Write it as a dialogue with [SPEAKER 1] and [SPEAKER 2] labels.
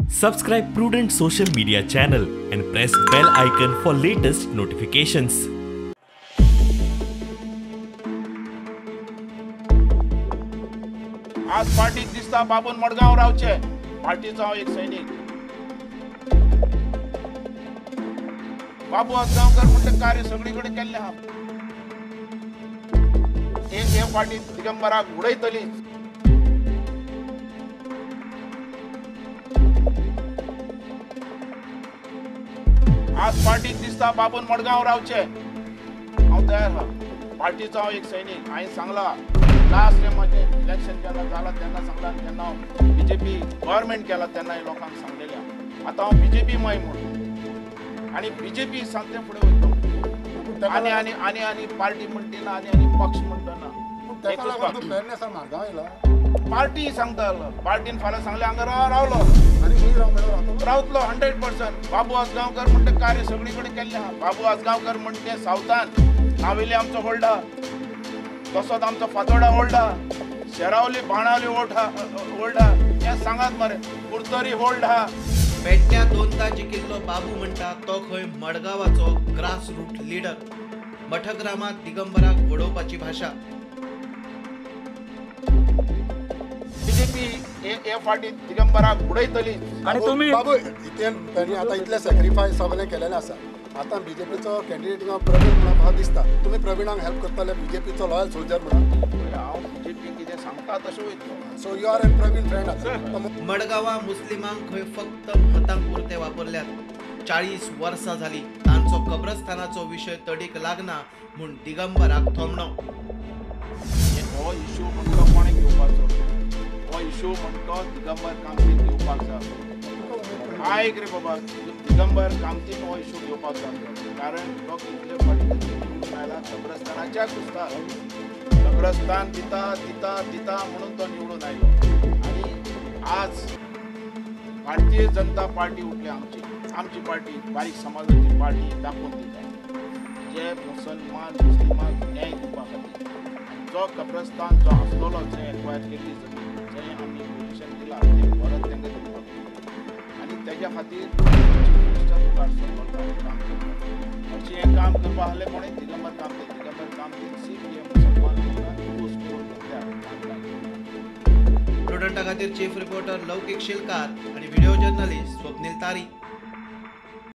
[SPEAKER 1] Subscribe Prudent Social Media channel and press bell icon for latest notifications.
[SPEAKER 2] आज पार्टीक दिसता बाबून मडगांव रावचे, पार्टीचो हांव एक सैनीक। बाबू आजगांवकर म्हणटा कार्य सगळी कडेन केल्लें आहा। एक हे पार्टी दिगंबराक उडयतली। आज पार्टीक दिसता बाबून मडगांव रावचे, हांव तयार आहा। पार्टीचो हांव एक सैनीक। हांवें सांगला लास्ट टायम म्हजें इलेक्शन केन्ना जाला तेन्ना सांगला, जेन्ना हांव बीजेपी गव्हर्मेंट केला तेन्ना लोकांक सांगलेलें आतां हांव बीजेपी मय म्हणून आनी बीजेपी सांगते फुडें वयतलो। आनी आनी आनी आनी पार्टी म्हणटी ना, आनी आनी पक्ष म्हणटा ना। पार्टी सांगता, पार्टीन फाल्यां सांगलें हांगा रावलो रावतलो 100%। बाबू आजगांवकर म्हणटा कार्य सगळी कडेन केल्लें आहा। बाबू आजगांवकर म्हणटे सावथान नावेली आमचो होल्ड आहा, तसोच आमचो फातोडा होल्ड आहा, शेरावली बाणावली होल्ड आहा, हें सांगात मरे, कुडतरी होल्ड आहा।
[SPEAKER 3] पेडण्या दोनदा जिखिल्लो बाबू म्हणटा तो खंय मडगांवाचो ग्रास रूट लिडर। मठग्रामात दिगंबराक वडोवपाची भाशा।
[SPEAKER 2] बीजेपी हे फाटी दिगंबराक उडयतली।
[SPEAKER 4] आनी तुमी बाबू इतले आतां इतले सॅक्रिफायस सगळें केलेलें आसा, आतां बीजेपीचो कॅन्डिडेट प्रवीण म्हणून म्हाका दिसता तुमी प्रवीणाक हेल्प करतले, बीजेपीचो लॉयल सोल्जर म्हणून।
[SPEAKER 2] हांव बीजेपी कितें सांगता तशें वयतलो।
[SPEAKER 4] So you are an Praveen friend आतां।
[SPEAKER 3] मडगांवा मुस्लिमांक खंय फक्त मतां पुरते वापरल्यात। 40 वर्सां जाली तांचो कब्रस्तानाचो विशय तडीक लागना म्हूण दिगंबराक थोमणो।
[SPEAKER 2] हो इशू म्हणटो कोणें घेवपाचो, हो इशू म्हणटो दिगंबर कामतीन घेवपाक जाय। आयक रे बाबा, दिगंबर कामतीन हो इशू घेवपाक जाय, कारण तो कितले फावटी निवडून आयला कब्रस्तानाच्या कुस्तार। कब्रस्तान दिता दिता दिता म्हणून तो निवडून आयलो। आनी आज भारतीय जनता पार्टी उठली, आमची आमची पार्टी बारीक समाजाची पार्टी दाखोवन दिता जे मुसलमान मुस्लिमांक न्याय दिवपा खातीर जो कब्रस्तान जो आसलेलो जंय एक्वायर केल्ली जमीन जंय आमी पोजिशन दिला तें परत तांकां दिवपाक आनी तेज्या खातीर चीफ मिनिस्टर मुखार सरलो काम करता। अशें हें काम करपा आहलें कोणें? दिगंबर कामती। दिगंबर कामतीन सीख हे मुसलमान लोकांक कूस करून घेतल्या।
[SPEAKER 3] प्रुडंटा खातीर चीफ रिपोर्टर लौकीक शिलकार आनी व्हिडिओ जर्नलिस्ट स्वप्नील तारी।